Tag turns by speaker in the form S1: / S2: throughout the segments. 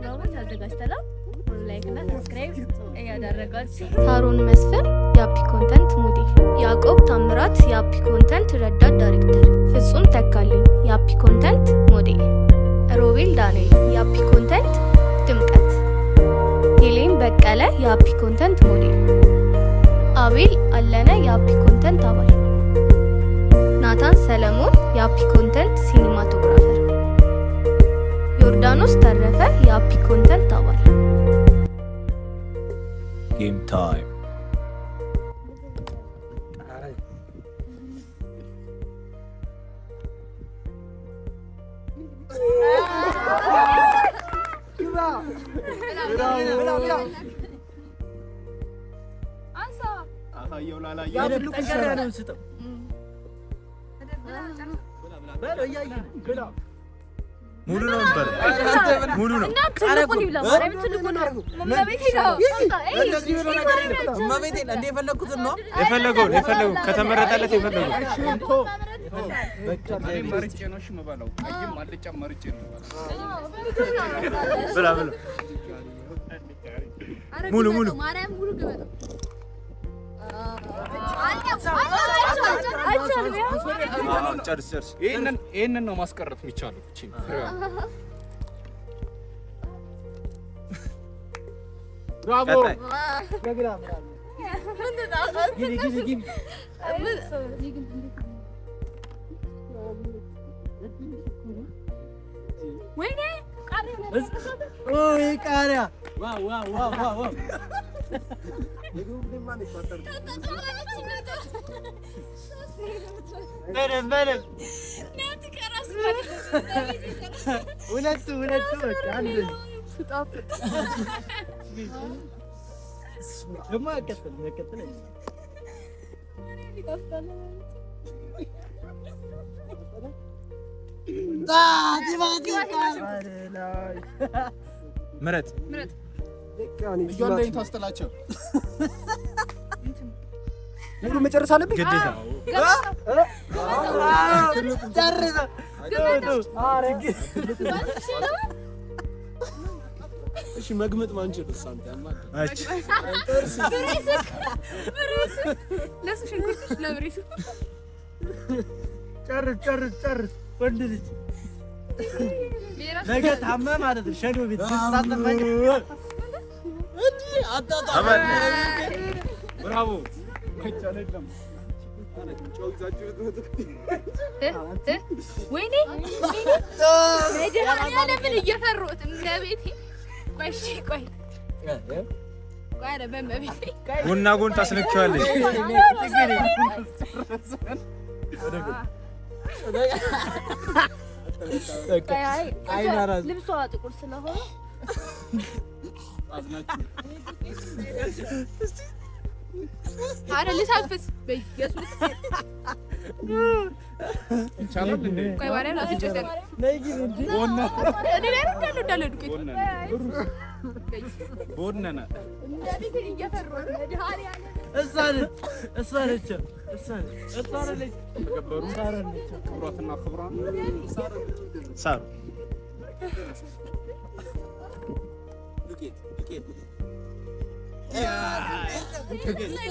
S1: ፕሮግራሞች አዘጋጅተናል። Like እና subscribe እያደረጋችሁ።
S2: ሳሮን መስፍን የአፒ Content ሞዴል፣ ያዕቆብ ታምራት የአፒ Content ረዳት ዳይሬክተር፣ ፍጹም ተካልኝ የአፒ Content ሞዴል፣ ሮቤል ዳንኤል የአፒ Content ድምቀት፣ ሄሌን በቀለ የአፒ Content ሞዴል፣ አቤል አለነ የአፒ Content አባል፣ ናታን ሰለሞን የአፒ Content cinematographer፣ ዮርዳኖስ ተረፈ የአፒ Content አባል።
S3: Game time.
S4: ሙሉ ነው የሚባለው። ሙሉ ነው።
S1: ትልቁን ይብላ፣ ማርያምን ትልቁን ነው። እመቤቴ ነው።
S5: እመቤቴን እንደ የፈለግኩትን ነው።
S4: የፈለገውን የፈለገውን ከተመረጠለት የፈለገውን።
S6: መርጬ ነው እሺ የምበላው። ቀይም አልጫም መርጬ ነው የምበላው።
S4: ብላ ብላ፣ ሙሉ ሙሉ።
S1: ማርያም ሙሉ ግበጥ።
S4: ጨርስ ጨርስ።
S6: ይሄንን ነው ማስቀረት የሚቻለው። እቺ ፍሬዋን።
S4: ቀጣይ።
S1: ወይኔ!
S5: ቃሪያ። ምንም ምንም፣ ሁለቱ ሁለቱ በቃ አንድ ደግሞ ያቀጥል ያቀጥል።
S4: ምረጥ።
S6: እጇን ታስጥላቸው።
S7: ሙሉ መጨረስ አለብኝ።
S4: ግዴታ።
S5: ጨርሰ።
S7: እሺ መግመጥ ማንችል አንተ ያማ
S4: አች
S1: ለሱ ሽንኩርትሽ ለብሬሱ።
S5: ጨርስ ጨርስ ጨርስ። ወንድ ልጅ ነገ ታመህ ማለት ነው። ሸኖ ቤት ስታጠመቅ።
S6: ብራቮ አይቻል የለም።
S1: ወይኔ መድኃኒዓለምን እየፈሩት እመቤቴ። ቆይ እሺ ቆይ ቆይ፣ ኧረ በእመቤቴ።
S4: ጎና ጎን ታስነኪዋለሽ።
S1: ልብሷ ጥቁር ስለሆነ። ኧረ ልተንፍስ በኢየሱስ።
S6: ይቻላል እንዴ?
S1: ቆይ ማርያም አፍንጫ እኔ ላይ ነው እንዳለ እንዳለ ዱቄት።
S6: ቦነነ።
S5: እሷ ነች እሷ ነች እሷ ነች እሷ ነች።
S6: ተከበሩ ክቡራትና ክቡራን።
S4: ሳሩ።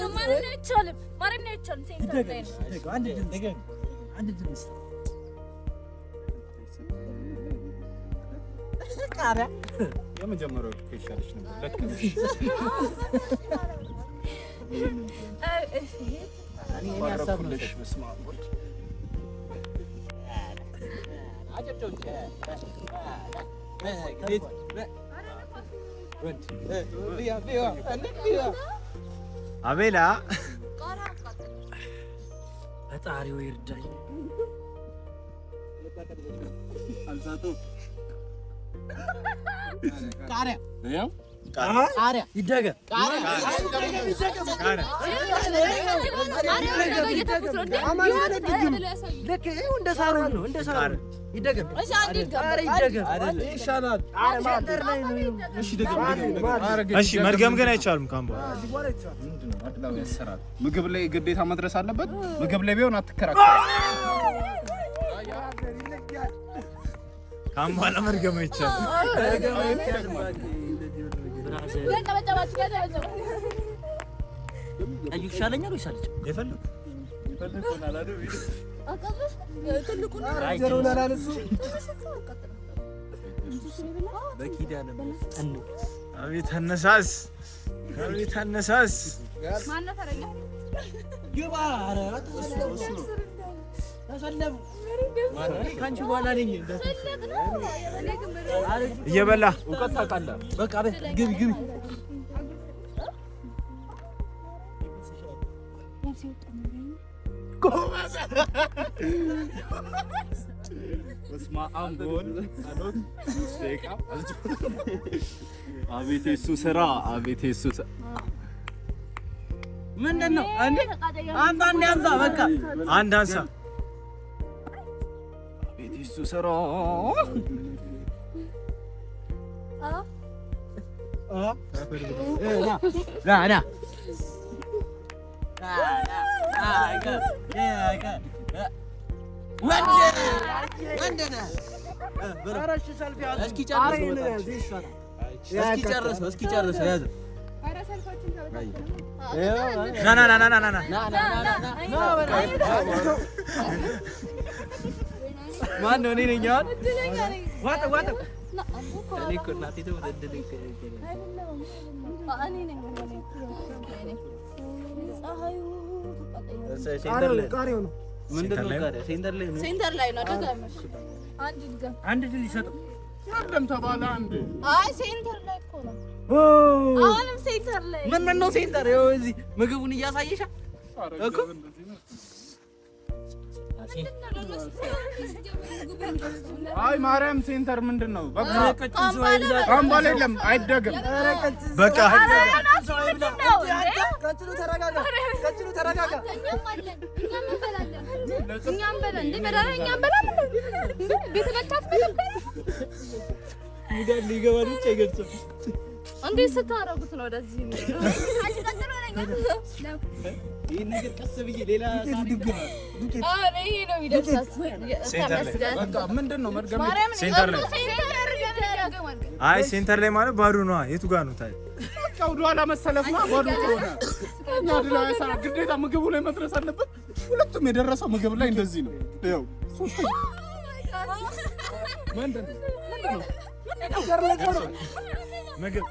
S1: ማርያምን አይቻልም፣ ማርያምን አይቻልም። Center ላይ ነው።
S5: አንድ ድምፅ አንድ ድምፅ ቃሪያ።
S6: የመጀመሪያው እኮ ይሻልሽ ነበር። ለክ ነሽ።
S5: እኔ ሀሳብ ነው።
S6: ባረኩልሽ። በስመ አብ ወልድ።
S4: አቤላ።
S5: ፈጣሪ ወይ እርዳኝ። ቃሪያ።
S6: ያው
S5: ቃሪያ ይደገም።
S4: ቃሪያ።
S5: ልክ ይኸው እንደ ሳሮን ነው፣ እንደ ሳሮን ይደገም። ኧረ ይደገም።
S7: ይሻላል።
S5: Center ላይ ነው።
S6: እሺ ድገም ድገም ድገም።
S4: እሺ መድገም ግን አይቻልም ካሁን በኋላ።
S6: ምንድን ነው አድላዊ አሰራር? ምግብ ላይ ግዴታ መድረስ አለበት። ምግብ ላይ ቢሆን አትከራከር።
S4: ካሁን በኋላ መድገም አይቻልም።
S5: ቀዩ ይሻለኛል ወይስ አልጫ?
S4: የፈለኩ
S7: በኪዳነ ምሕረት
S4: አቤት አነሳስ፣ አቤት አነሳስ።
S1: ማነው ተረኛ?
S5: ግባ። ኧረ አትሰለፉ። ተሰለፉ። እኔ ከአንቺ በኋላ ነኝ።
S4: እየበላ
S6: እውቀት ታውቃለህ።
S5: በቃ በይ ግቢ ግቢ።
S6: በስመ አብ ወወልድ ጸሎት 3 ደቂቃ። አቤት የእሱ ስራ፣ አቤት የእሱ ስራ።
S5: ምንድን ነው እንዴ? አንተ አንዴ አንሳ በቃ።
S4: አንድ አንሳ።
S6: አቤት የእሱ ስራ።
S5: ና ና ወንድ ወንድ ነህ። እስኪ ጨርሰው እስኪ ጨርሰው ያዘው።
S4: ና ና ና ና ና ና።
S5: ማን ነው? እኔ ነኝ አሁን። ዋጠ ዋጠ። እኔ እኮ እናቴ ትሙት እድል
S7: ቃሪያው ነው።
S5: ምንድን ነው ታዲያ? center ላይ ነው።
S1: center ላይ ነው። ድገም። አንድ ድገም።
S5: አንድ ድል ይሰጠው።
S6: የለም ተባለ አንድ።
S1: አይ center ላይ እኮ ነው። አሁንም center ላይ።
S5: ምን ምን ነው center? ይኸው እዚህ ምግቡን እያሳየሻ እኮ።
S6: አይ ማርያም center ምንድን ነው? በቃ ካሁን በኋላ የለም፣ አይደግም።
S4: በቃ።
S7: ቀጭኑ ተረጋጋ፣ ቀጭኑ ተረጋጋ።
S1: እኛም አለን። እኛም እንበላለን። እኛም በላ እንዴ መዳና እኛም በላ እንዴ ቤት በልታት መለከ
S5: ሙዳን ሊገባ ብቻ አይገልጽም።
S1: እንዴት ስታረጉት ነው ወደዚህ የሚሄደው?
S5: ይህን ነገር ቀስ ብዬ ሌላ
S1: አሁን ይሄ ነው የሚደርሳት።
S4: center ላይ።
S6: በቃ ምንድን ነው መድገም?
S4: center ላይ። አይ center ላይ ማለት ባዶ ነዋ። የቱ ጋር ነው ታዲያ?
S6: በቃ ወደኋላ መሰለፍ ነው። ባዶ ከሆነ እኛ ድላ አይሰራ፣ ግዴታ ምግቡ ላይ መድረስ አለበት። ሁለቱም የደረሰው ምግብ ላይ እንደዚህ ነው። ይኸው ሶስተኛ ምንድን ነው?
S4: ምግብ።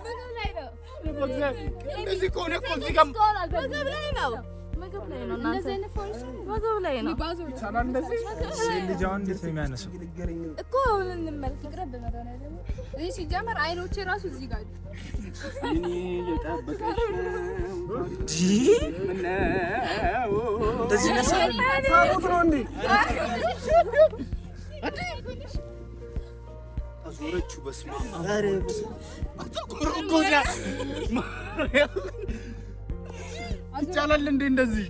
S6: እንደዚህ ከሆነ እኮ እዚህ ጋር
S1: ምግብ ላይ ነው። ምግብ ላይ ነው። እናንተ ምግብ ላይ ነው።
S6: ይቻላል እንደዚህ።
S4: ሴት ልጅ አሁን እንዴት ነው የሚያነሳው?
S1: እኮ አሁን እንመልከት። እኔ ሲጀመር አይኖቼ ራሱ እዚህ ጋር።
S6: እኔ የጠበቀሽ ምነው?
S4: እንደዚህ ይነሳል?
S7: ሳቡት ነው እንዴ?
S6: አዞረችው። በስመ አብ ጎዳ ማርያም ይቻላል እንዴ እንደዚህ?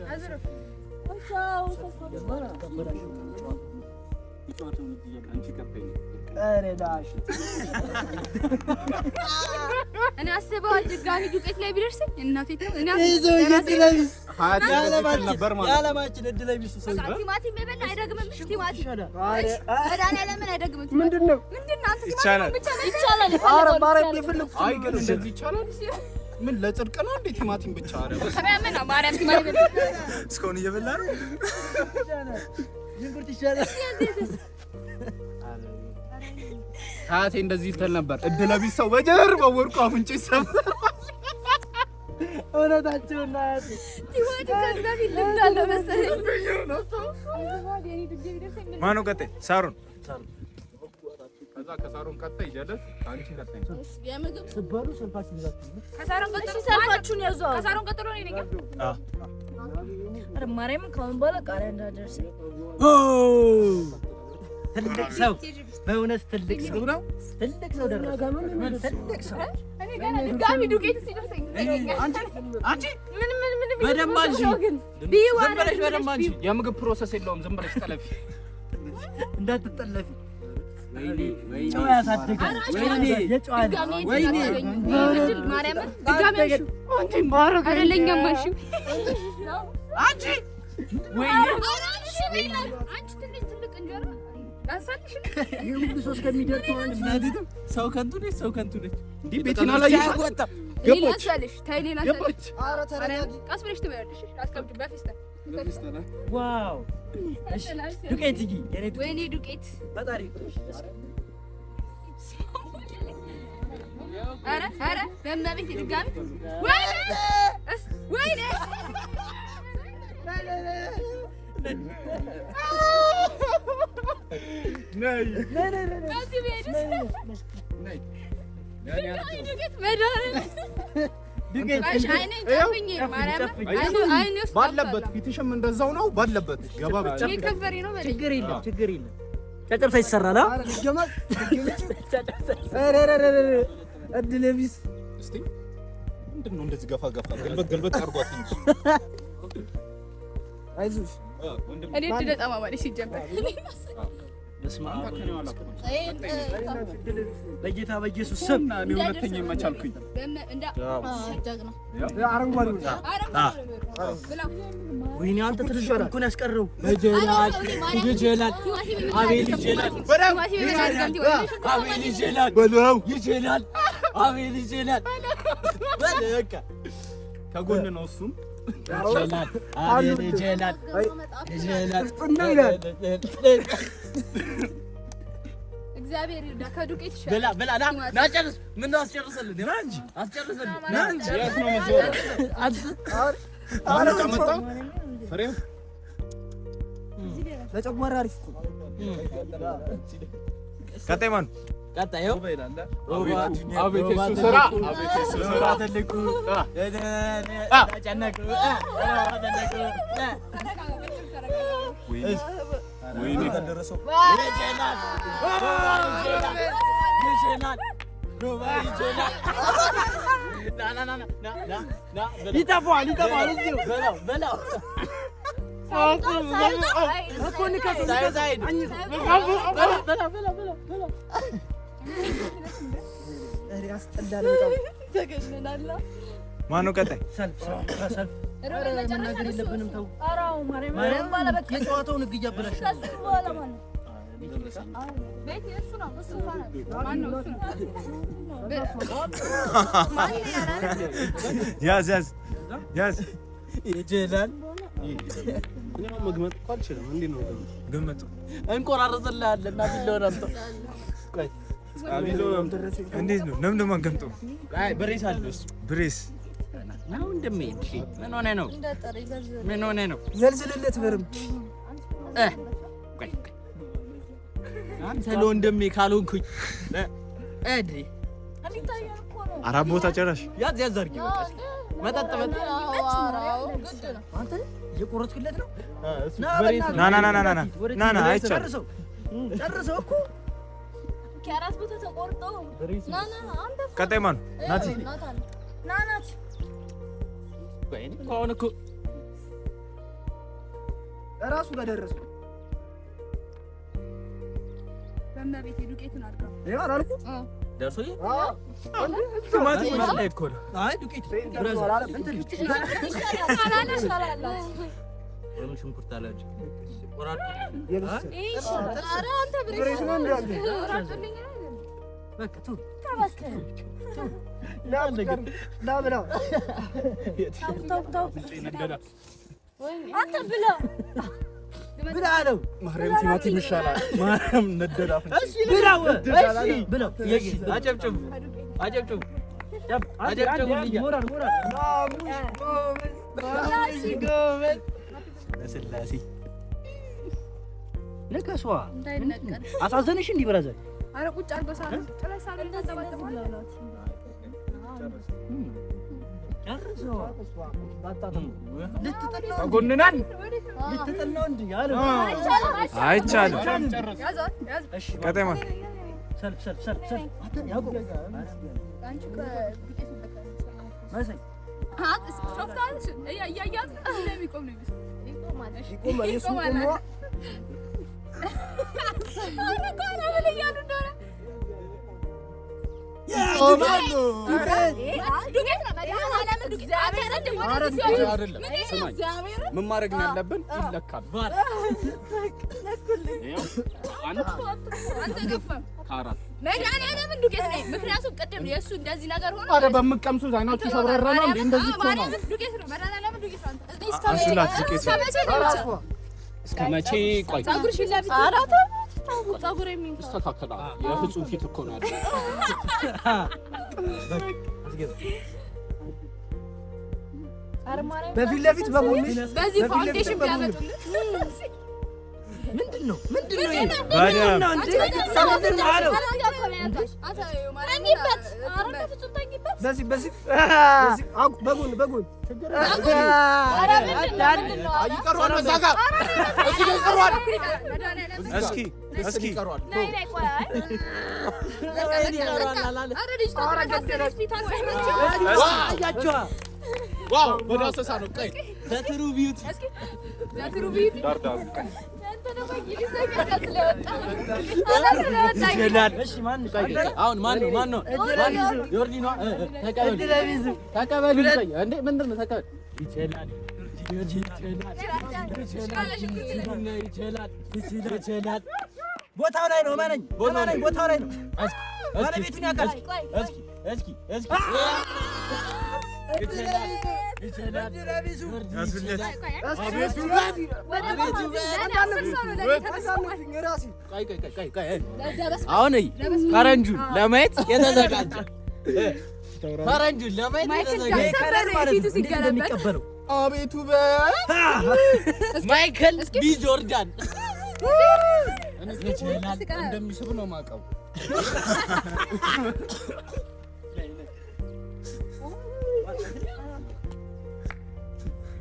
S1: እኔ አስበዋል ድጋሚ ዱቄት ላይ ቢደርሰኝ እናቴ እኔ
S6: ነበር ማለት ነው።
S5: የዓለማችን እድለ ቢሱ ሰው
S1: ቲማቲም የበላ አይደግምም። እሺ ቲማቲም መድኃኒዓለምን አይደግምም።
S7: ምንድን ነው?
S1: ምንድን ነው አንተ?
S4: ይቻላል።
S1: ብቻ ይቻላል።
S7: ኧረ ማርያም የፈለኩት።
S6: አይ ግን እንደዚህ ይቻላል? ምን ለጽድቅ ነው እንዴ ቲማቲም ብቻ? ኧረ በስመ
S1: ማርያምን ነው ማርያም ቲማቲም
S4: እስካሁን እየበላ ነው።
S5: ሽንኩርት ይሻላል።
S6: አያቴ እንደዚህ ትል ነበር። እድለ ቢስ ሰው በጀርባው ወድቆ አፍንጫ ይሰማል።
S5: እውነታቸውን ነው አያቴ።
S1: ቲማቲም ከዚህ በፊት ልምድ አለው መሰለኝ።
S4: ማነው ቀጣይ? ሳሩን።
S6: ከዛ ከሳሮን ቀጣይ ጀለስ አንቺ ቀጣይ።
S1: የምግብ
S5: ስትበሉ ሰልፋችሁ ይዛችሁ
S1: ከሳሮን ቀጥሎ
S2: ሰልፋችሁን ያዙ።
S1: ከሳሮን ቀጥሎ እኔ ነኝ።
S4: አዎ።
S2: ኧረ ማርያምን ከአሁን በኋላ ቃሪያ እንዳደርሰኝ።
S5: ትልቅ ሰው በእውነት ትልቅ ሰው ነው። ትልቅ ሰው ደረሰ። ትልቅ ሰው።
S1: እኔ ገና ድጋሚ ዱቄት ሲደርሰኝ
S6: አንቺ
S1: ምን ምን ምን
S5: በደንብ አንሺ።
S6: ዝም ብለሽ በደንብ አንቺ። የምግብ process የለውም። ዝም ብለሽ ጠለፊ።
S5: እንዳትጠለፊ። ጨዋ ያሳድጋል። የጨዋ ልጅ።
S1: ወይኔ ማርያምን ድጋሚ አንሺው። አይደለኛም አንሺው።
S5: አንቺ ወይኔ
S1: ኧረ አንሺው በይናት። አንቺ ትንሽ ትልቅ እንጀራ። ላንሳልሽ?
S7: ይሄ ሁሉ ሰው እስከሚደርሰው አንቺ
S5: እናቴትም ሰው ከንቱ ነች፣ ሰው ከንቱ ነች።
S6: እንዴ ቤቲን አላየሻትም?
S1: እኔ ላንሳልሽ። ተይ እኔ ላንሳልሽ።
S6: ገባች።
S7: ኧረ ተረጋጊ።
S1: ቀስ ብለሽ ትበያለሽ። አስቀምጪው በፌስታል።
S5: Wow! እሺ ዱቄት ይጊ የኔ ዱቄት
S1: ወይኔ ዱቄት።
S5: ፈጣሪ
S1: ኧረ ኧረ በእመቤቴ ድጋሚ ወይኔ ወይኔ
S6: ነይ
S1: በዚህ ብሄድስ
S6: ነይ
S1: ዱቄት መድኃኒዓለም
S5: ዱቄት
S1: እሺ፣ አይኔን ጨፍኜ ማርያምን አይኔ ውስጥ
S6: ባለበት ፊትሽም እንደዛው ነው። ባለበት ገባ ብቻ
S1: ይሄ ከንፈሬ ነው በለኝ።
S5: ችግር የለም ችግር የለም። ጨጨብሳ ይሰራል።
S7: ኧረ ልገመት ኧረ ኧረ ኧረ እድለ ቢስ
S6: እስቲ ምንድን ነው እንደዚህ ገፋ ገፋ ገልበት ገልበት አድርጓት እንጂ
S7: አይዞሽ
S1: እኔ እድለ ጠማማ ነኝ ሲጀመር።
S5: በስመ አብ በጌታ በኢየሱስ ስም
S6: እና እኔ ሁለተኛ መቻልኩኝ።
S7: አረንጓዴ
S1: ብላው።
S5: ወይኔ አንተ ትንሽ እኮ ነው ያስቀረው። ይጀላል ይጀላል፣ አቤል ይጀላል፣ አቤል ይጀላል፣ በለው ይጀላል፣ አቤል ይጀላል። በል በቃ
S6: ከጎን ነው እሱም
S5: ይጀላል፣ አቤል ይጀላል፣ ይጀላል።
S7: ጥፍጥና ይላል።
S1: እግዚአብሔር ይርዳ። ከዱቄት ይሻላል።
S5: ብላ ብላ፣ ና ና፣ ጨርስ። ምን ነው አስጨርስልን፣ ና እንጂ አስጨርስልን፣ ና እንጂ።
S6: የት ነው የምትዞረው?
S7: ኧረ
S6: መጣ ፍሬው
S7: ለጨጓራ አሪፍ እኮ
S4: ቀጣይ ማን?
S5: ቀጣይ ይኸው
S6: አቤት የሱ ስራ፣ አቤት የሱ ስራ።
S5: ትልቁ ተጨነቁ፣ ተጨነቁ።
S6: ወይኔ
S5: ይጀላል ይጀላል ሮባ ይጀላል። ና ና ና ና ና ና ይጠፋዋል ይጠፋዋል። እዚሁ በላው በላው
S7: እኮ ንከሰው
S5: ሳይዝ በላው በላው በላው በላው።
S7: ኧረ ያስጠላል በጣም።
S1: ተገነናላ።
S4: ማን ነው ቀጣይ?
S5: ሰልፍ ሰልፍ
S1: ሮቤል መጨረሻ
S5: መናገር
S1: ነው እሱ።
S5: የለብንም ተው። ማርያም የጨዋታውን ህግ እያበላሽ ነው።
S1: ቤት የእሱ ነው። እሱ ማነው? እሱ ነው።
S4: ያዝ ያዝ ያዝ።
S5: ይጀላል
S6: እኔ አሁን መግመጥ እኮ አልችልም። እንዴት ነው
S4: ግምቱ
S5: እንቆራረጥልሃለን እና ቢላውን አምጣው። ቆይ
S4: እንዴት ነው? ለምን ደግሞ አንገምጠው?
S5: አይ ብሬስ አለው እሱ
S4: ብሬስ
S5: ነው እንደሚሄድ ምን ሆነህ ነው? ምን ሆነህ ነው?
S7: ዘልዝልለት በርም
S5: እ ቆይ ቆይ አንተ ለወንድሜ ካልሆንኩኝ እዲ
S4: አራት ቦታ ጨራሽ።
S5: ያዝ ያዝ አድርጊ በቃ እስኪ መጠጥ መጠጥ አንተ እየቆረጥክለት ነው።
S4: ና ና ና ና ና ና ና አይቻልም።
S5: ጨርሰው ጨርሰው እኮ
S2: ከአራት ቦታ ተቆርጦ ና ና አንተ
S4: ቀጣይ ማን? ናቲ
S2: ና ናት
S5: ቆይ እኔ እኮ አሁን እኮ
S7: እራሱ ጋር ደረሰው።
S1: በእመቤቴ ዱቄቱን አድርገው።
S7: ይኸው አላልኩም?
S5: ደርሶ
S7: አዎ
S4: ቲማቲም ላይ እኮ ነው።
S5: አይ ዱቄት brother እንትን ለምን ሽንኩርት አላችሁ? ቆራርጡ።
S1: ኧረ አንተ ብሬስ
S7: ብሬስ ነው እንዴ አንተ?
S1: ቆራርጡልኝ።
S5: በቃ ተው።
S7: ና ና ብላ
S2: አንተ ብላ
S5: ብላ አለው።
S6: ማርያም ቲማቲም ይሻላል። ማርያም ነደዳ አፍንጫዬ።
S5: ብላው። እሺ ብላው። እሺ አጨብጭቡ፣ አጨብጭቡ፣ አጨብጭቡ።
S7: ሞራል ሞራል
S5: ማሙሽ ጎበዝ፣ በስላሴ ንከሷ።
S1: እንዳይነቀል።
S5: አሳዘንሽ እንዲህ brother።
S1: ኧረ ቁጭ አድርገው ሳህኑን ጥለህ ሳህኑን ታንጠባጥበዋለህ።
S5: ጨርሰው ልትጥል ነው እንዲህ
S6: ከጎንናን
S5: ልትጥል ነው እንዲህ አለው።
S4: አይቻልም።
S1: ያዘው፣ ያዝ።
S5: እሺ
S4: ቀጣይ ማን?
S5: ሰልፍ ሰልፍ ሰልፍ ሰልፍ። አንተ ያዕቆብ
S1: አንቺ ከዱቄቱ በቃ
S5: መሳይ
S1: ሾፍታል እያያት እንደሚቆም ነው የሚመስለው።
S7: ይቆማል። የእሱ
S1: ይቆማል።
S7: ቆሞ
S1: ኧረ እኮ አላምን እያሉ እንደሆነ
S6: ምን ማድረግ ነው ያለብን? ይለካል።
S1: መድኃኒዓለምን ዱቄት ነኝ። ምክንያቱም ቅድም የእሱ እንደዚህ ነገር ሆኖ
S6: ኧረ በምትቀምሱት አይናችሁ ሸብረራ ነው እንዴ? እንደዚህ እኮ ነው።
S1: ዱቄት ነው። መድኃኒዓለምን ዱቄት ነው።
S6: እስከ መቼ? ቆይ ይስተካከላል። የፍጹም ፊት እኮ ነው ያለው።
S7: በፊት ለፊት በጎንሽ
S1: በዚህ foundation ቢያመጡልን
S7: ምንድን ነው ምንድን ነው? በዚህ በዚህ በጎን በጎን
S6: ይቀሯል። በዛ ጋር እዚህ ጋር ይቀሯል።
S4: እስኪ እስኪ
S6: wow በዳሰሳ ነው። ቆይ
S5: the true beauty አሁን ማን ነው ማን ነው? ዮርዲ ነው። ተቀበሉ ተቀበሉ። እንዴ ምንድን ነው ተቀበል። ይችላል ይችላል ይችላል።
S7: ቦታው ላይ ነው። እመነኝ እመነኝ፣ ቦታው ላይ ነው። ባለቤቱን ያውቃል።
S5: እስኪ እስኪ እስኪ አሁን ፈረንጁን ለማየት የተዘጋጀ ፈረንጁን ለማየት የተዘጋጀ
S7: እንደሚቀበለው
S6: አቤቱ
S5: ማይክል ቢ ጆርዳን
S6: እንደሚስብ ነው የማውቀው።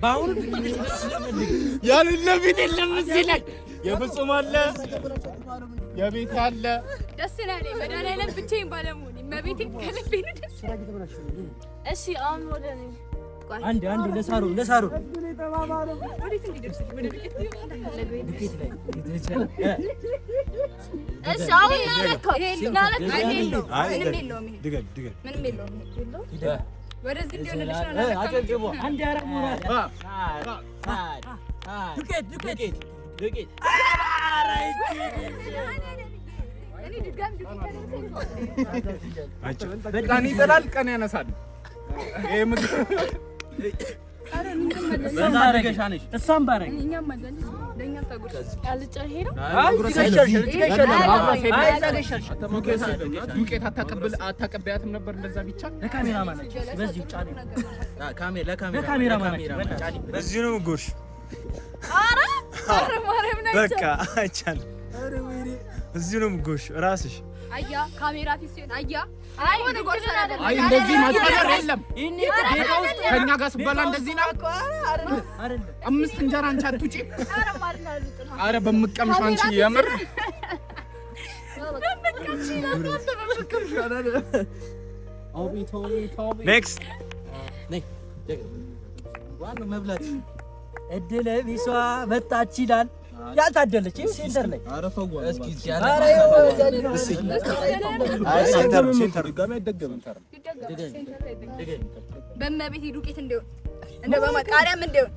S7: በአሁኑ
S6: ያሌለ ፊት የለም እዚህ ላይ የፍጹም አለ የቤት አለ።
S1: ደስ ነው ያለኝ መድኃኒዓለም ብቻዬን ባለመሆኔ እመቤቴን ከልቤ ነው ደስ
S2: እሺ አሁን ወደ እኔ
S7: አንድ አንድ ለሳሩ ለሳሩ
S2: እሺ አሁን ናለካ ናለካ
S1: ምንም የለውም ይሄ
S4: ድገም ድገም።
S1: ምንም የለውም ይሄ ወደዚህ እንዲሆንልሽ ነው።
S5: አጨብጭቦ
S7: አንድ አራት ሞራል ዱቄት ዱቄት
S5: ዱቄት
S6: ቀን ይጥላል፣ ቀን ያነሳል። ይሄ ምግብ
S7: እሷም ባረግ
S6: ዱቄት አታቀበያትም ነበር እንደዛ ቢቻ
S4: በዚሁ ነው የምትጎርሽ። በቃ አይቻልም። እዚሁ ነው የምትጎርሽ እራስሽ።
S1: አያ ካሜራ ፊት ሲሆን አያ አይ ሆነ ጎርሰን አይደለም።
S6: አይ እንደዚህ ማጭበርበር የለም። ከእኛ ጋር ስበላ እንደዚህ ነው። አምስት እንጀራ አንቺ አትውጪ። አረ በምትቀምሺው አንቺ የምር
S4: next
S5: መብላት
S7: እድለ ቢሷ መጣች ይላል። ያልታደለች ይህ center ላይ
S1: በእመቤቴ ዱቄት እንደሆን እንደ ቃሪያም እንደሆን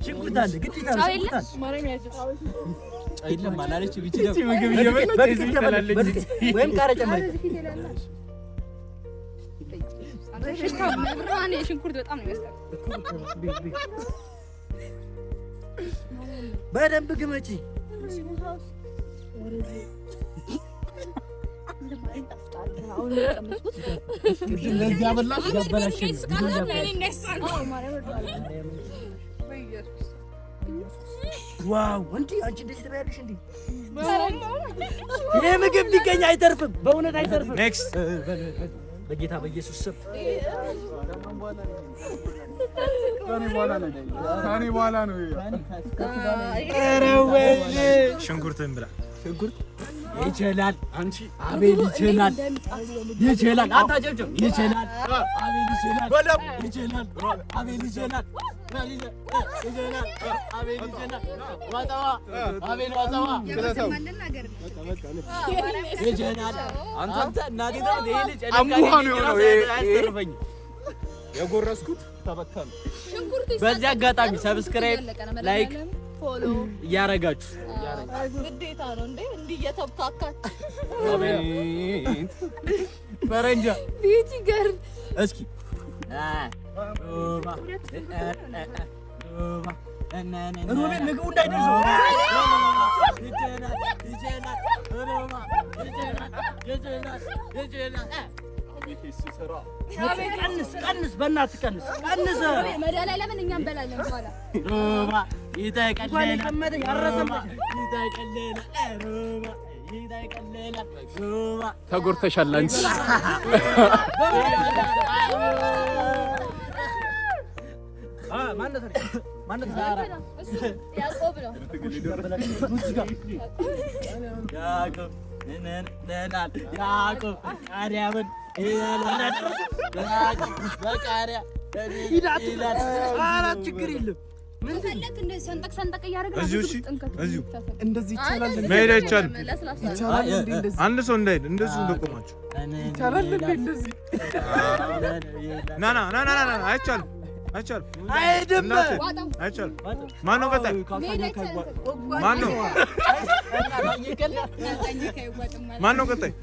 S7: ሽንኩርት አለ ግዴታ ነው። ሽንኩርት አለ።
S5: የለም አላለችም።
S7: በዱቄት ወይም ቃሪያ ጨምሪ።
S1: ብርሃን የሽንኩርት በጣም ነው የሚያስጠላው።
S7: በደንብ ግመጪ።
S6: ለዚህ አበላሽ
S7: wow! እንዲ አንቺ እንደዚህ ትበያለሽ እንዴ? ይሄ ምግብ ቢገኝ አይተርፍም፣ በእውነት አይተርፍም።
S4: next
S7: በጌታ በኢየሱስ ስም
S6: ከእኔ በኋላ ነው።
S7: ኧረ ወይኔ!
S4: ሽንኩርትን ብላ።
S5: ሽንኩርት ይችላል። አንቺ አቤል ይችላል፣ ይችላል። አታጨብጭብ። ይችላል፣ አቤል ይችላል፣ ይችላል፣ አቤል ይችላል።
S6: የጎረስኩት ተበተነ።
S5: በዚህ አጋጣሚ subscribe፣ like፣
S1: follow
S5: እያረጋችሁ
S1: ግዴታ ነው እንዴ? እንዲህ እየተብካካችሁ
S5: ፈረንጃ
S1: beauty girl
S5: እስኪ
S7: ሮቤል ምግቡ እንዳይደርሰው ቀንስ ቀንስ፣ በእናትህ ቀንስ ቀንስ።
S1: መድኃኒዓለምን እኛ እንበላለን በኋላ
S6: ተጎድተሻል አንቺ።
S1: ያዕቆብ ነው።
S7: ችግር የለም።
S1: ከፈለክ እንደዚህ ሰንጠቅ ሰንጠቅ እያደረግን
S4: እዚሁ እሺ፣ እዚሁ
S6: እንደዚህ ይቻላል እንዴ?
S4: መሄድ አይቻልም።
S6: ይቻላል እንዴ? እንደዚህ
S4: አንድ ሰው እንዳይሄድ እንደዚሁ እንደቆማችሁ
S6: ይቻላል እንዴ? እንደዚህ
S4: ና ና ና ና ና፣ አይቻልም፣ አይቻልም፣
S7: አይሄድም።
S4: እናቴ አይቻልም። ማነው ቀጣይ? ማነው ማነው ቀጣይ?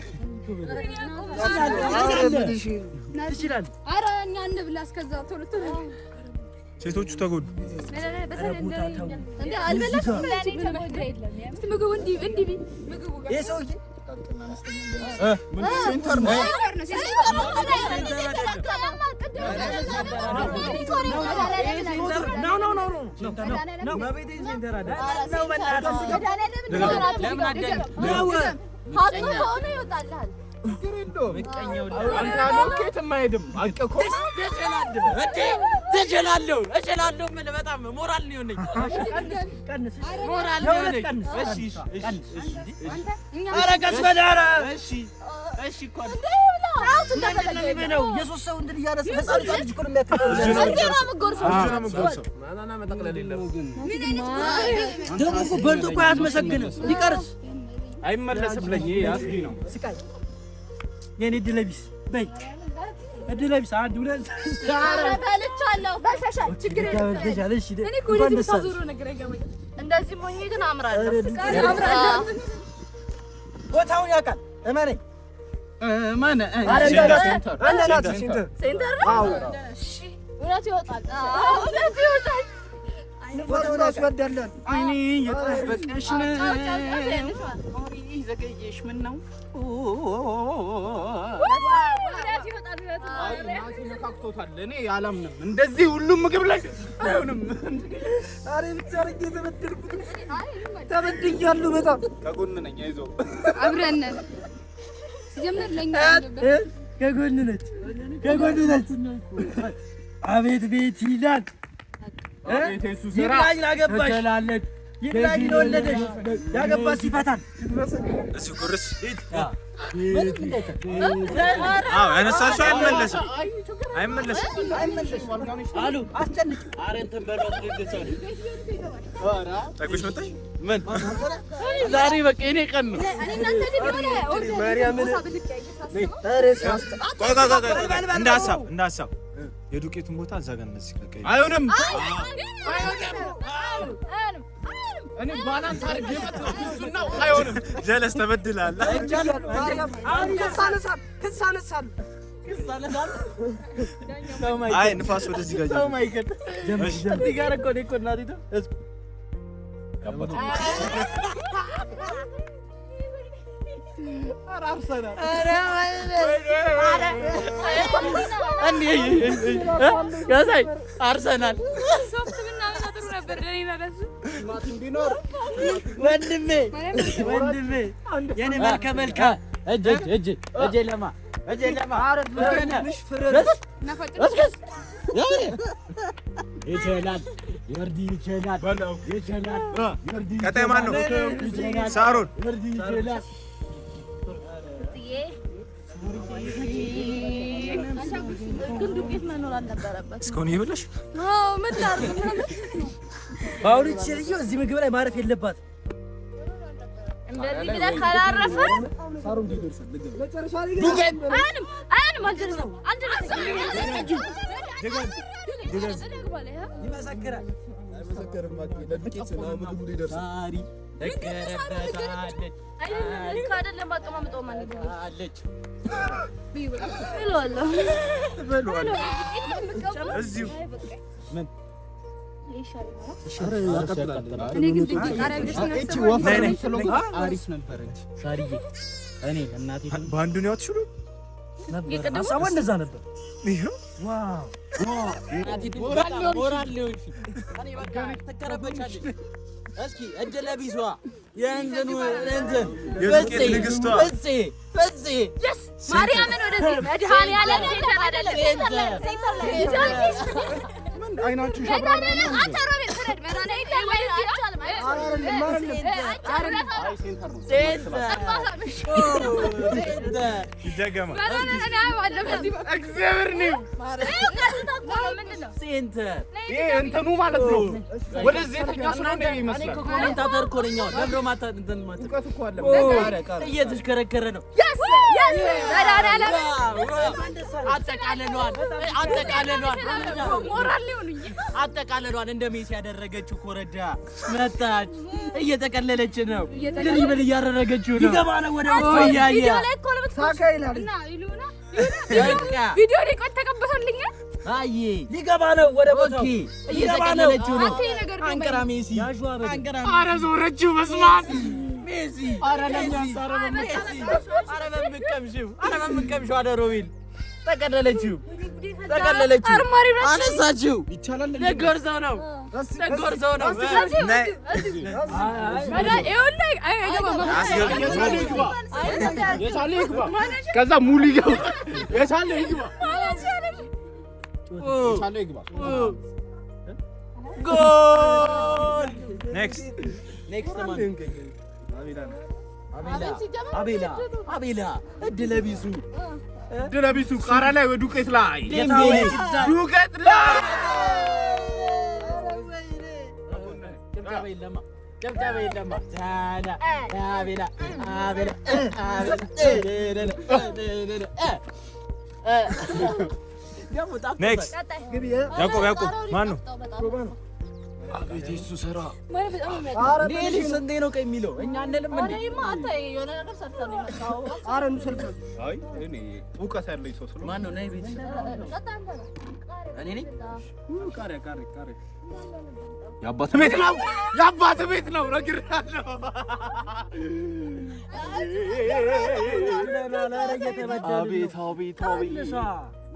S7: ትችላለህ።
S1: ኧረ እኛ እንብላ እስከዛ ቶሎ ቶሎ።
S4: ሴቶቹ ተጎዱ።
S1: እንዴ አልበላሽም? እስኪ ምግቡ እንዲህ እንዲህ ምግቡ ጋር
S7: ይሄ ሰውዬ
S6: center ነው።
S7: ነው ነው ነው ነው
S1: ከሆነ ይወጣልሃል።
S6: የትም አይሄድም። አቀኮ
S5: እችላለሁ እችላለሁ። ምን በጣም ሞራል ነው የሆነኝ፣ ሞራል ነው የሆነኝ። እሺ እሺ
S7: ኧረ ቀስ በል ኧረ
S5: እሺ እሺ እኮ
S7: ነው የሶስት ሰው እንትን እያነሳ ህፃን ህፃን ልጅ እኮ ነው የሚያክለው።
S4: እዚሁ ነው የምትጎርሰው።
S7: ደግሞ እኮ በልቶ እኮ አያስመሰግንም። ይቀርስ
S6: አይመለስም። ለኝ ይሄ አስጊ ነው።
S7: ስቃይ የኔ ዕድለ ቢስ በይ ዕድለ ቢስ አንድ ሁለት
S1: በልቻለሁ። በልተሻል፣ ችግር የለም።
S7: በልተሻል። እሺ
S1: እኔ እኮ ወደዚህ ብታዞረው ነገር አይገባኝም። እንደዚህ ሞኝ ግን አምራለሁ።
S7: ቦታውን ያውቃል። እመነኝ።
S6: ማን
S7: center
S1: center ነው። እሺ፣ እውነቱ ይወጣል። እውነቱ ይወጣል።
S7: ቦታውን ያስወዳላል።
S6: አይኔ የጠበቀሽ ነው። ዘገየሽ ምን ነው?
S1: እውነቱ ይወጣል። እውነቱ
S6: ነካክቶታል። እኔ አላምንም። እንደዚህ ሁሉም ምግብ ላይ አይሆንም።
S7: ኧረ ብቻ አድርጌ የተበደልኩት ተበድያለሁ በጣም
S6: ከጎን ነኝ። አይዞህ
S1: አብረን ነን። ሲጀምር ለኛ
S7: ከጎን ነች፣ ከጎን ነች። አቤት ቤት ይላል። ይብላኝ ላገባሽ፣ ይብላኝ ለወለደሽ፣ ያገባሽ ይፈታል።
S4: እዚሁ ጉርስ። አዎ ያነሳሽው አይመለስም፣ አይመለስም።
S5: አሉ
S7: አስጨንቅ
S5: ኧረ እንትን በሏት ልግሳል።
S4: ጠግበሽ መጣሽ?
S5: ምን ዛሬ በቃ የኔ ቀን ነው።
S4: ቆይ ቆይ ቆይ ቆይ፣ እንደ ሀሳብ እንደ ሀሳብ የዱቄቱን ቦታ እዛ ጋር እነዚህ በቃ
S6: አይሆንም። እኔ balance አድርጌ እሱን ነው። አይሆንም።
S4: ጀለስ ተበድላል።
S7: ክስ አነሳለሁ።
S4: አይ ንፋስ ወደዚህ ጋር
S5: እዚህ ጋር እኮ እኔ እኮ እናቴ አርሰናል
S1: ሶፍት ብናመጣ ጥሩ ነበር ለእኔና ለእሱ።
S5: ወንድሜ ወንድሜ የኔ መልከ መልካም እጅ እጅ እጅ እጅ ለማ እጅ ለማ ይችላል ይወርድ ይችላል ይችላል ይወርድ
S4: ቀጣይ ማን ነው? ሳሮን
S5: ይወርድ ይችላል።
S1: ግን ዱቄት መኖር አልነበረበት።
S4: እስካሁን እየበላሽ
S1: አዎ፣ ምን ላድርግ?
S7: በአሁኑ ሴትዮ እዚህ ምግብ ላይ ማረፍ የለባት።
S1: እንደዚህ ብለህ ካላረፈ
S6: ዱቄት
S1: አይሆንም፣ አይሆንም። አልደረሰም፣ አልደረሰም።
S7: ይመሰክራል።
S5: ሳሪ
S1: ልክ አይደለም አቀማመጧ። ማለት ነው
S5: አለች
S1: እለዋለሁ።
S4: እዚሁ
S1: እኔ ግን ዱቄት ቃሪያ ቢደርሰኝ
S6: አሪፍ ነበረች።
S5: ሳሪዬ እኔ እናቴ
S4: በአንዱ ነው ያትሽሉ
S7: ሀሳቧ እንደዛ ነበር።
S4: ይኸው
S7: wow
S5: ሞራል ሊሆን እኔ በቃ ትከረበቻለች። እስኪ እድለ ቢሷ የእንትኑ እንትን
S4: የዱቄት ንግስቷ
S5: ፍፄ ፍፄ
S1: ማርያምን ወደዚህ መድኃኒዓለም center አይደለም፣ center ላይ center ላይ
S6: አይናችሁ
S1: መድኃኒዓለም አንተ ሮቤል ፍረድ። መድኃኒዓለም ወይ አይቻልም፣ አይቻልም።
S5: center
S4: ይደገማል።
S1: መድኃኒዓለም አየዋለሁ በዚህ በኩል።
S6: እግዚአብሔር ነው።
S1: ቀጥታ እኮ ነው። ምንድን ነው?
S5: center
S6: ይሄ እንትኑ ማለት ነው። ወደዚህ የተኛ ስለሆነ
S5: እኔ
S6: ይመስላል።
S5: እኮ commentator እኮ ነኝ። አሁን ለምዶ ማታ እንትን ማታ
S6: እውቀት እኮ አለ።
S5: እየተሽከረከረ ነው።
S1: Yes, yes፣ መድኃኒዓለም
S5: አጠቃለሏል፣ አጠቃለሏል፣
S1: ሞራል ሊሆኑኝ
S5: አጠቃለሏል። እንደ ሜሲ ያደረገችው ኮረዳ መጣች። እየጠቀለለች ነው። dribble እያደረገችው ነው።
S7: ሊገባ ነው ወደ
S5: ኦያያ
S1: ቪዲዮ ላይ እኮ ነው
S7: ሳካ ይላል።
S1: እና ይሉና
S5: በቃ
S1: ቪዲዮ ላይ ቆይ ተቀብቶልኛል።
S5: አዬ
S7: ሊገባ ነው ወደ ቦታው
S5: okay፣ እየጠቀለለችው ነው።
S1: አንተ ይሄ ነገር ደግሞ
S5: አንቀራ ሜሲ፣
S7: ያዥዋ በደንብ።
S5: አንቀራ
S6: ኧረ ዞረችው። በስመ አብ
S5: ሜሲ፣
S6: ኧረ ለእኛስ፣ ኧረ
S5: ሜሲ፣ ኧረ በምቀምሽው፣ ኧረ በምቀምሽው አለ ሮቤል። ጠቀለለችው፣ ጠቀለለችው፣
S1: አርማሪ ነው።
S5: አነሳችው።
S6: ይቻላል።
S5: ለጎርሰው ነው፣ ለጎርሰው ነው።
S4: ነይ
S1: ይኸውልህ፣ አይ አይገባም።
S6: የቻለ ይግባ፣ የቻለ ይግባ። ከዛ ሙሉ ይግባ፣ የቻለ ይግባ፣ የቻለ ይግባ።
S5: ጎል
S4: next
S5: next ማን? አቤላ አቤላ እድለ ቢሱ
S6: እድለ ቢሱ ቃሪያ ላይ ወይ ዱቄት ላይ
S5: ዴምቤሌ
S6: ዱቄት ላይ
S5: ጭብጨባ የለማ ጭብጨባ የለማ ታላ አቤላ አቤላ አቤላ ደግሞ ጣፍቶታል።
S4: next ያዕቆብ ያዕቆብ ማን ነው?
S6: አቤት የእሱ ስራ
S1: ማለት በጣም ነው የሚያውቀው።
S5: እንዴ ልጅ ስንቴ ነው ቀይ የሚለው? እኛ አንልም እንዴ?
S7: ኧረ ኑ ሰልፍ
S6: አይ እኔ እውቀት ያለኝ ሰው ስለሆነ
S5: ማን ነው? ነይ ቤት እኔ ነኝ።
S6: ቃሪያ ቃሪያ ቃሪያ የአባት ቤት ነው፣ የአባት ቤት ነው ነግሬሃለሁ። አቤት አቤት አቤት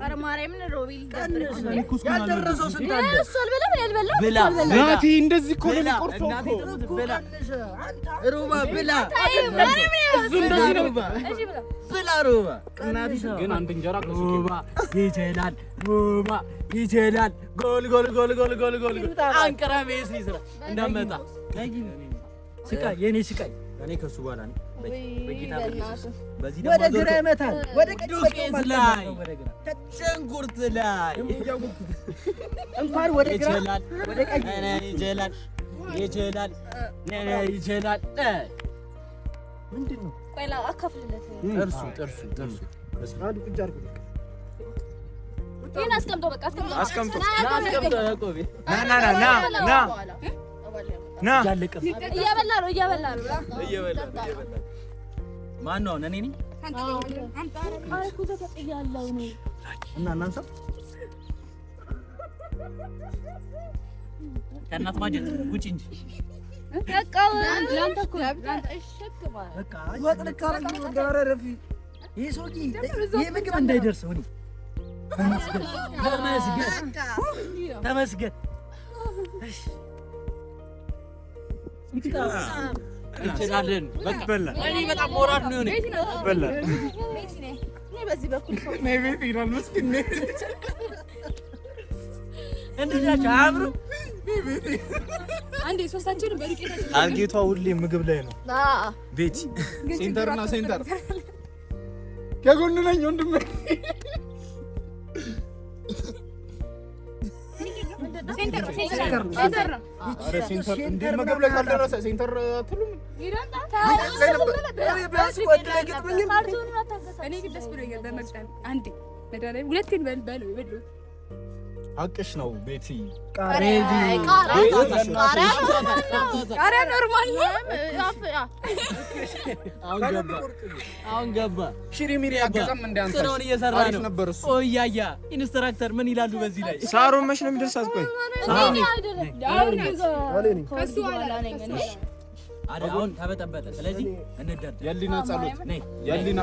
S1: ኧረ ማርያምን ሮቤል ደብረኝ።
S7: ያልደረሰው ስንት አለ?
S1: እሱ አልበላም፣ እኔ አልበላም።
S5: ብላ
S6: ናቲ እንደዚህ እኮ ነው
S5: ብላ
S6: የሚቆርሰው
S5: እናቴ
S6: እኮ።
S5: ትሙት ብላ ሩባ ብላ
S6: እሱ እንደዚህ ነው።
S1: እሺ ብላ።
S5: ብላ ሩባ እናቴ
S6: ግን አንድ እንጀራ ከሱ
S5: ሩባ ይችላል ሩባ ይችላል። ጎል ጎል ጎል ጎል ጎል ጎል ጎል አንቀራ ሜሲ ስራ እንዳመጣ
S7: ስቃይ የኔ ስቃይ
S5: እኔ ከሱ በኋላ ነኝ። በጌታ በኢየሱስ በዚህ
S7: ወደ
S5: ደግሞ
S7: ግራ ይመታል፣ ወደ ቀኝ
S5: ዱቄት ላይ ሽንኩርት ላይ
S7: እንኳን ወደ ግራ
S5: ይችላል
S7: ወደ ቀኝ
S5: ይችላል ይችላል ይችላል።
S7: ምንድን ነው?
S1: ቆይ አካፍልለት።
S5: ጥርሱ ጥርሱ ጥርሱ
S7: አንዱ ቁጭ አድርጉ።
S1: ይሄን አስቀምጦ በቃ አስቀምጦ
S4: አስቀምጦ።
S5: አስቀምጦ ያዕቆብ
S4: ና ና ና ና ና
S7: እያለቀ ነው።
S1: እየበላ ነው እየበላ ነው።
S5: እየበላ ነው እየበላ ነው። ማን ነው? እኔ ነኝ።
S7: እና እናንሳ
S5: ከእናት ማጀት ውጪ እንጂ
S1: በቃ ለአንተ እኮ
S7: በቃ ወጥ ልክ አደረግኝ። ወደ ኧረ ረፊ ይሄ ሰውዬ ይሄ ምግብ እንዳይደርሰው እኔ ተመስገን ተመስገን ተመስገን።
S5: እንችላለን። በቃ
S4: ይበላል
S5: እኔ በጣም ሞራል ነው የሆነኝ።
S4: ይበላል።
S1: በዚህ በኩል
S6: ነይ ቤት ይላል ምስኪን ነይ።
S7: እንዴት ናቸው? አያምሩም?
S1: አንዴ ሶስታችንን በዱቄታችን
S4: target ቷ ሁሌ ምግብ ላይ ነው። ቤቲ
S6: center ና center ከጎን ነኝ ወንድሜ።
S1: Center ነው።
S6: ኧረ center እንዴ ምግብ ላይ ካልደረሰ center አትሉም?
S1: እኔ ግን ደስ ብሎኛል በመግጠም አንዴ መድኃኒዓለም ሁለቴን በል በል በል
S6: ሀቅሽ ነው ቤቲ።
S1: ቃሪያ normal ነው።
S5: አሁን ገባ፣ አሁን ገባ።
S6: ሽሪ ሚሪ አገዛም እንደ አንተ
S5: ስራውን እየሰራ
S6: አሪፍ
S5: ነው።
S6: ነበር እሱ።
S5: ኦያያ instructor ምን ይላሉ በዚህ ላይ?
S4: ሳሮን መች ነው የሚደርሳት? ቆይ
S1: ከሱ በኋላ ነኝ እኔ።
S5: አሁን ተበጠበጠ። ስለዚህ እንደርደር።
S6: የህሊና ጸሎት
S5: ነይ
S6: የህሊና